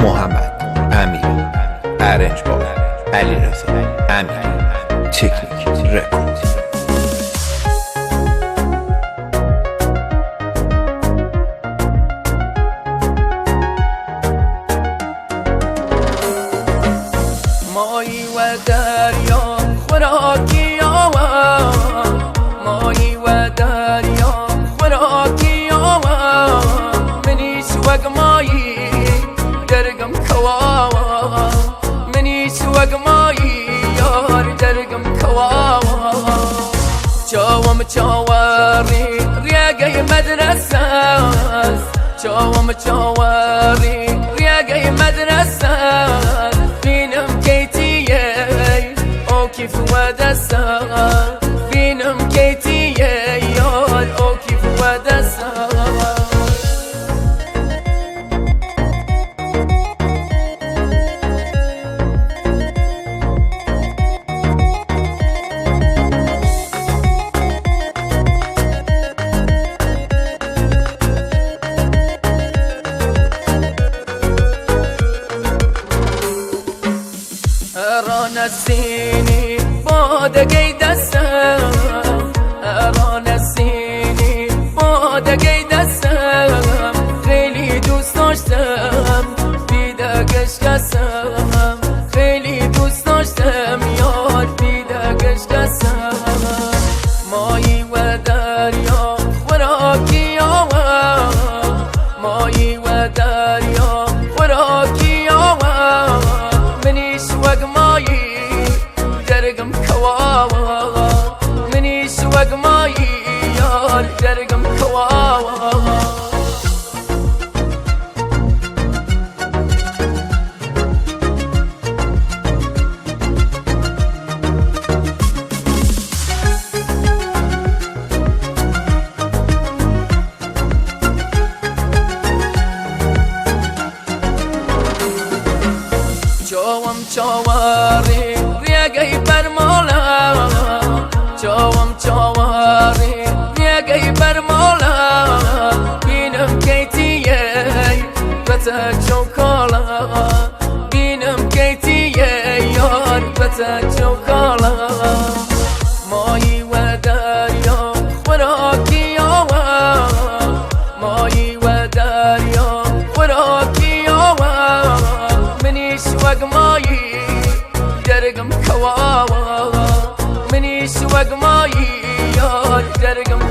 محمد امیری، arrange by علیرضا امیری، تکنیک رکورد. مایی و دریا خوراکی آوا، مایی و دریا خوراکی آوا، منیش وەک مایی دەرگم کەواوە، منیش وەک مایی یار دەرگم کەواوە. چاوم چاوەڕی ڕێگەی مەدرەسە، چاوم چاوەڕی ڕێگەی مەدرەسە، بینم کەیتیە ئەو کیف وەدەسە، بینم کەیتیە یار ئەو کیف وەدەسە. ڕانەسینی بۆ دەگەی دەسەم، ڕانەسینی بۆ دەگەی دەسەم، خیلی دوست داشتم بیدەگەش کەسم، خیلی دوست داشتم یار بیدەگەش کەسم. مایی و دەریا خوراکی ئاوە، مایی و دەریا خوراکی ئاوە، منیش وەک مایی دەرگم کەواوە، منیش وەک مایی یار دەرگم کەواوە. چاوم چاوەڕی ڕێگەی بەرماڵە، چاوم چاوەڕی ڕێگەی بەرماڵە، بینم کەیتیە بەتە چەوکاڵە، بینم کەیتیە یار بەتە چەوکاڵە. مایی و دەریا خوراکی ئاوە، مایی و دەریا خوراکی ئاوە، منیش وەک مایی دەرگم کەواوە، منیش وەک مایی یار دەرگم.